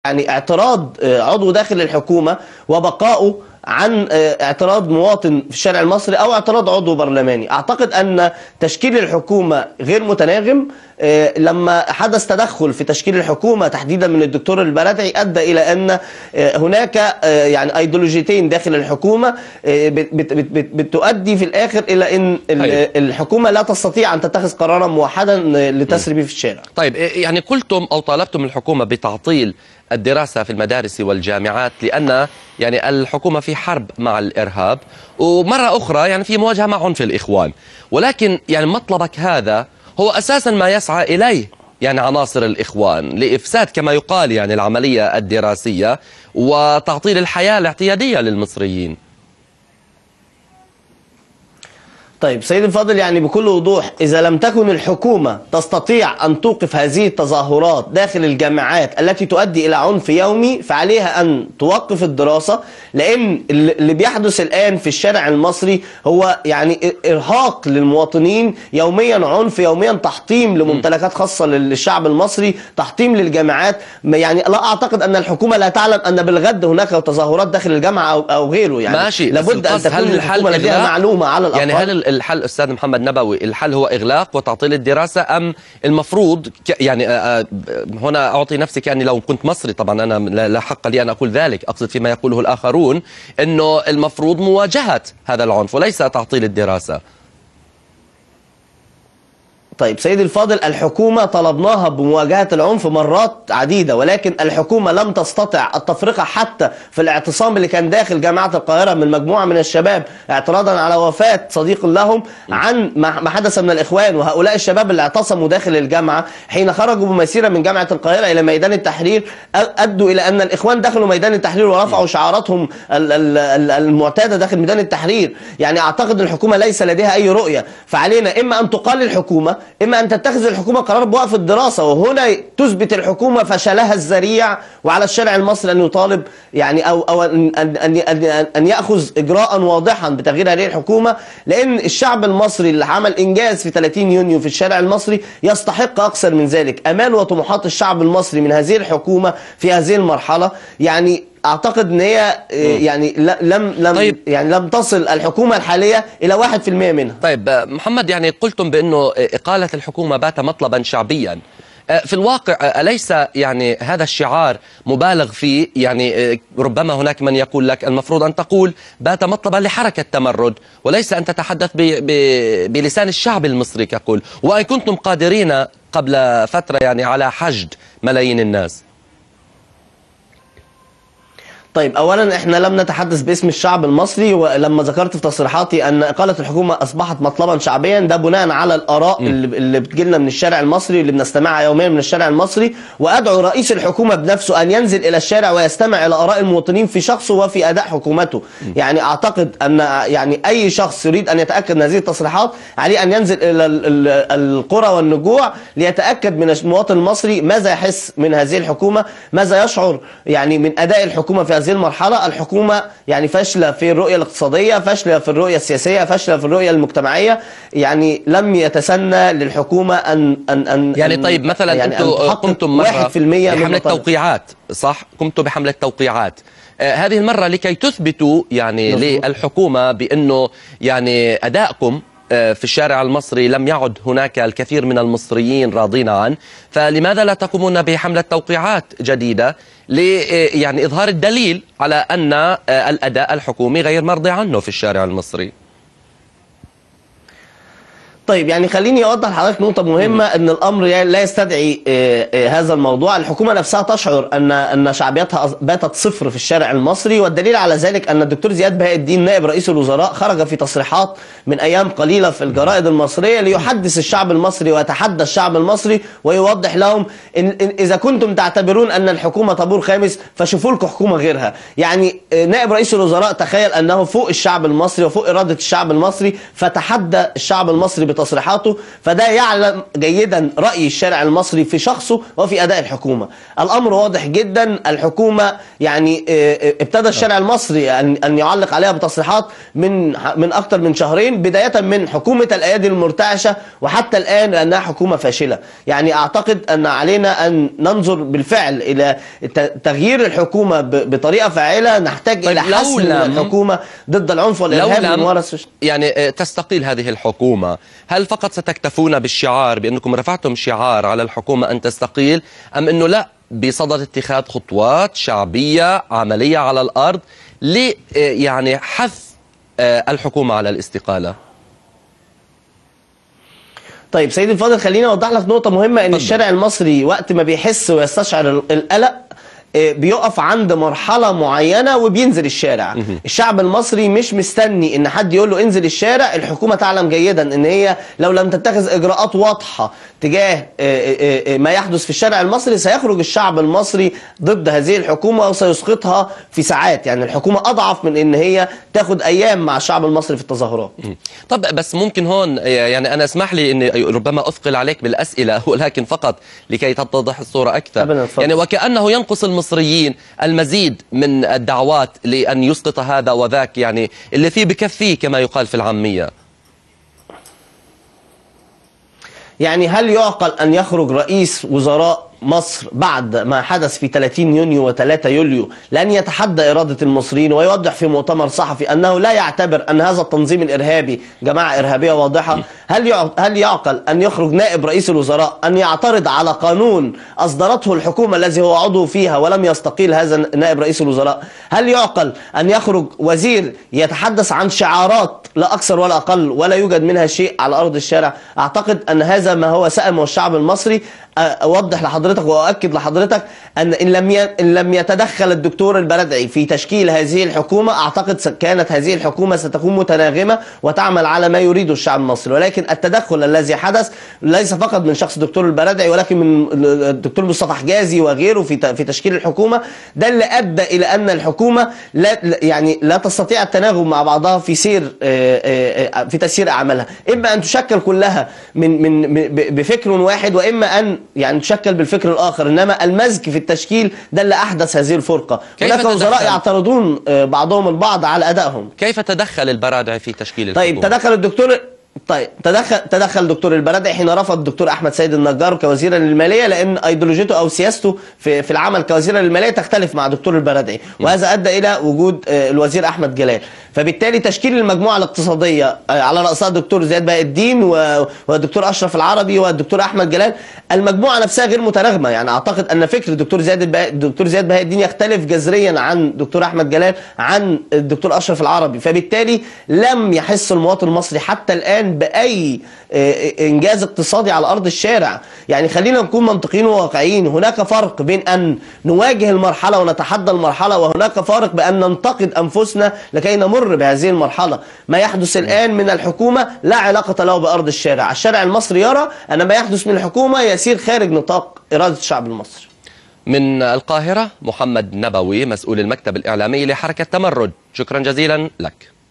يعني اعتراض عضو داخل الحكومة وبقائه عن اعتراض مواطن في الشارع المصري أو اعتراض عضو برلماني. أعتقد أن تشكيل الحكومة غير متناغم. لما حدث تدخل في تشكيل الحكومة تحديدا من الدكتور البرادعي أدى إلى أن هناك يعني أيديولوجيتين داخل الحكومة بتؤدي في الآخر إلى أن الحكومة لا تستطيع أن تتخذ قرارا موحدا لتسري في الشارع. طيب، يعني قلتم أو طالبتم الحكومة بتعطيل الدراسة في المدارس والجامعات لأن يعني الحكومة في حرب مع الإرهاب، ومرة أخرى يعني في مواجهة مع عنف الإخوان، ولكن يعني مطلبك هذا هو أساسا ما يسعى إليه يعني عناصر الإخوان لإفساد كما يقال يعني العملية الدراسية وتعطيل الحياة الاعتيادية للمصريين. طيب سيد الفاضل، يعني بكل وضوح إذا لم تكن الحكومة تستطيع أن توقف هذه التظاهرات داخل الجامعات التي تؤدي إلى عنف يومي فعليها أن توقف الدراسة، لأن اللي بيحدث الآن في الشارع المصري هو يعني إرهاق للمواطنين يوميا، عنف يوميا، تحطيم لممتلكات خاصة للشعب المصري، تحطيم للجامعات. يعني لا أعتقد أن الحكومة لا تعلم أن بالغد هناك تظاهرات داخل الجامعة أو غيره. يعني ماشي، لابد أن تكون الحكومة لديها معلومة على الأقل. يعني هل الحل أستاذ محمد نبوي، الحل هو إغلاق وتعطيل الدراسة أم المفروض يعني هنا أعطي نفسي كأني لو كنت مصري، طبعا أنا لا حق لي أن أقول ذلك، أقصد فيما يقوله الآخرون أنه المفروض مواجهة هذا العنف وليس تعطيل الدراسة. طيب سيدي الفاضل، الحكومة طلبناها بمواجهة العنف مرات عديدة، ولكن الحكومة لم تستطع التفرقة حتى في الاعتصام اللي كان داخل جامعة القاهرة من مجموعة من الشباب اعتراضا على وفاة صديق لهم عن ما حدث من الإخوان، وهؤلاء الشباب اللي اعتصموا داخل الجامعة حين خرجوا بمسيرة من جامعة القاهرة إلى ميدان التحرير أدوا إلى أن الإخوان دخلوا ميدان التحرير ورفعوا شعاراتهم المعتادة داخل ميدان التحرير. يعني أعتقد الحكومة ليس لديها أي رؤية، فعلينا إما أن تقال الحكومة، إما أن تتخذ الحكومة قرار بوقف الدراسة، وهنا تثبت الحكومة فشلها الذريع، وعلى الشارع المصري أن يطالب يعني أو أن أن أن أن يأخذ إجراء واضحا بتغيير هذه الحكومة، لأن الشعب المصري اللي عمل إنجاز في 30 يونيو في الشارع المصري يستحق أكثر من ذلك. آمال وطموحات الشعب المصري من هذه الحكومة في هذه المرحلة يعني اعتقد ان هي يعني لم طيب. يعني لم تصل الحكومة الحالية الى 1% منها. طيب محمد، يعني قلتم بانه اقاله الحكومة بات مطلبا شعبيا، في الواقع اليس يعني هذا الشعار مبالغ فيه؟ يعني ربما هناك من يقول لك المفروض ان تقول بات مطلبا لحركة تمرد وليس ان تتحدث بلسان الشعب المصري ككل، وان كنتم قادرين قبل فترة يعني على حشد ملايين الناس. طيب اولا احنا لم نتحدث باسم الشعب المصري، ولما ذكرت في تصريحاتي ان اقاله الحكومة اصبحت مطلبا شعبيا ده بناء على الاراء اللي بتجيلنا من الشارع المصري، اللي بنستمعها يوميا من الشارع المصري، وادعو رئيس الحكومة بنفسه ان ينزل الى الشارع ويستمع الى اراء المواطنين في شخصه وفي اداء حكومته. يعني اعتقد ان يعني اي شخص يريد ان يتاكد من هذه التصريحات عليه ان ينزل الى القرى والنجوع ليتاكد من المواطن المصري ماذا يحس من هذه الحكومة، ماذا يشعر يعني من اداء الحكومة في هذه المرحلة. الحكومة يعني فاشلة في الرؤية الاقتصادية، فاشلة في الرؤية السياسية، فاشلة في الرؤية المجتمعية، يعني لم يتسنى للحكومة أن أن أن يعني طيب مثلا يعني أنتم قمتم مرة بحملة توقيعات، صح؟ قمتم بحملة توقيعات هذه المرة لكي تثبتوا يعني للحكومة بأنه يعني أدائكم في الشارع المصري لم يعد هناك الكثير من المصريين راضين عنه، فلماذا لا تقومون بحملة توقيعات جديدة ل يعني إظهار الدليل على أن الأداء الحكومي غير مرضي عنه في الشارع المصري؟ طيب يعني خليني اوضح لحضرتك نقطة مهمة، ان الامر لا يستدعي هذا الموضوع. الحكومة نفسها تشعر ان شعبيتها باتت صفر في الشارع المصري، والدليل على ذلك ان الدكتور زياد بهاء الدين نائب رئيس الوزراء خرج في تصريحات من ايام قليلة في الجرائد المصرية ليحدث الشعب المصري ويتحدى الشعب المصري ويوضح لهم إن اذا كنتم تعتبرون ان الحكومة طابور خامس فشوفوا لكم حكومة غيرها. يعني نائب رئيس الوزراء تخيل انه فوق الشعب المصري وفوق إرادة الشعب المصري، فتحدى الشعب المصري تصريحاته، فده يعلم جيدا رأي الشارع المصري في شخصه وفي أداء الحكومة. الأمر واضح جدا، الحكومة يعني ابتدى الشارع المصري أن يعلق عليها بتصريحات من أكثر من شهرين، بداية من حكومة الأيادي المرتعشة وحتى الآن لأنها حكومة فاشلة. يعني أعتقد أن علينا أن ننظر بالفعل إلى تغيير الحكومة بطريقة فاعلة. نحتاج إلى حسم الحكومة ضد العنف والإرهاب من وراء. يعني تستقيل هذه الحكومة، هل فقط ستكتفون بالشعار بأنكم رفعتم شعار على الحكومة أن تستقيل، أم أنه لا بصدد اتخاذ خطوات شعبية عملية على الأرض ل يعني حث الحكومة على الاستقالة؟ طيب سيدي الفاضل، خليني أوضح لك نقطة مهمة، إن الشارع المصري وقت ما بيحس ويستشعر القلق بيقف عند مرحلة معينة وبينزل الشارع. الشعب المصري مش مستني ان حد يقول له انزل الشارع. الحكومة تعلم جيدا ان هي لو لم تتخذ اجراءات واضحة تجاه ما يحدث في الشارع المصري سيخرج الشعب المصري ضد هذه الحكومة وسيسقطها في ساعات. يعني الحكومة اضعف من ان هي تاخد ايام مع الشعب المصري في التظاهرات. طب بس ممكن هون يعني انا اسمح لي اني ربما اثقل عليك بالاسئلة، ولكن فقط لكي تتضح الصورة اكثر. يعني وكأنه ينقص المصريين المزيد من الدعوات لأن يسقط هذا وذاك، يعني اللي فيه بكفيه كما يقال في العامية. يعني هل يعقل أن يخرج رئيس وزراء مصر بعد ما حدث في 30 يونيو و3 يوليو لأن يتحدى إرادة المصريين ويوضح في مؤتمر صحفي أنه لا يعتبر أن هذا التنظيم الإرهابي جماعة إرهابية واضحة؟ هل يعقل أن يخرج نائب رئيس الوزراء أن يعترض على قانون أصدرته الحكومة الذي هو عضو فيها ولم يستقيل هذا نائب رئيس الوزراء؟ هل يعقل أن يخرج وزير يتحدث عن شعارات لا أكثر ولا أقل ولا يوجد منها شيء على أرض الشارع؟ أعتقد أن هذا ما هو سأم الشعب المصري. أوضح لحضرتك وأؤكد لحضرتك أن إن لم يتدخل الدكتور البرادعي في تشكيل هذه الحكومة أعتقد كانت هذه الحكومة ستكون متناغمة وتعمل على ما يريده الشعب المصري، ولكن التدخل الذي حدث ليس فقط من شخص الدكتور البرادعي ولكن من الدكتور مصطفى حجازي وغيره في تشكيل الحكومة، ده اللي أدى إلى أن الحكومة لا تستطيع التناغم مع بعضها في سير في تسيير أعمالها، إما أن تشكل كلها من بفكر واحد وإما أن يعني تشكل بالفكر الآخر، إنما المزج في التشكيل ده اللي أحدث هذه الفرقة. هناك وزراء يعترضون بعضهم البعض على أدائهم. كيف تدخل البرادعي في تشكيل الحكومة؟ طيب تدخل الدكتور تدخل الدكتور البرادعي حين رفض الدكتور احمد سيد النجار كوزيرا للماليه، لان ايديولوجيته او سياسته في العمل كوزيرا للماليه تختلف مع دكتور البرادعي، وهذا ادى الى وجود الوزير احمد جلال. فبالتالي تشكيل المجموعة الاقتصادية على راسها الدكتور زياد بهاء الدين والدكتور اشرف العربي والدكتور احمد جلال، المجموعة نفسها غير متناغمه. يعني اعتقد ان فكر الدكتور زياد بهاء الدين يختلف جذريا عن دكتور احمد جلال عن الدكتور اشرف العربي، فبالتالي لم يحس المواطن المصري حتى الان بأي إنجاز اقتصادي على أرض الشارع. يعني خلينا نكون منطقيين وواقعيين، هناك فرق بين أن نواجه المرحلة ونتحدى المرحلة، وهناك فرق بأن ننتقد أنفسنا لكي نمر بهذه المرحلة. ما يحدث الآن من الحكومة لا علاقة له بأرض الشارع. الشارع المصري يرى أن ما يحدث من الحكومة يسير خارج نطاق إرادة الشعب المصري. من القاهرة محمد نبوي، مسؤول المكتب الإعلامي لحركة تمرد، شكرا جزيلا لك.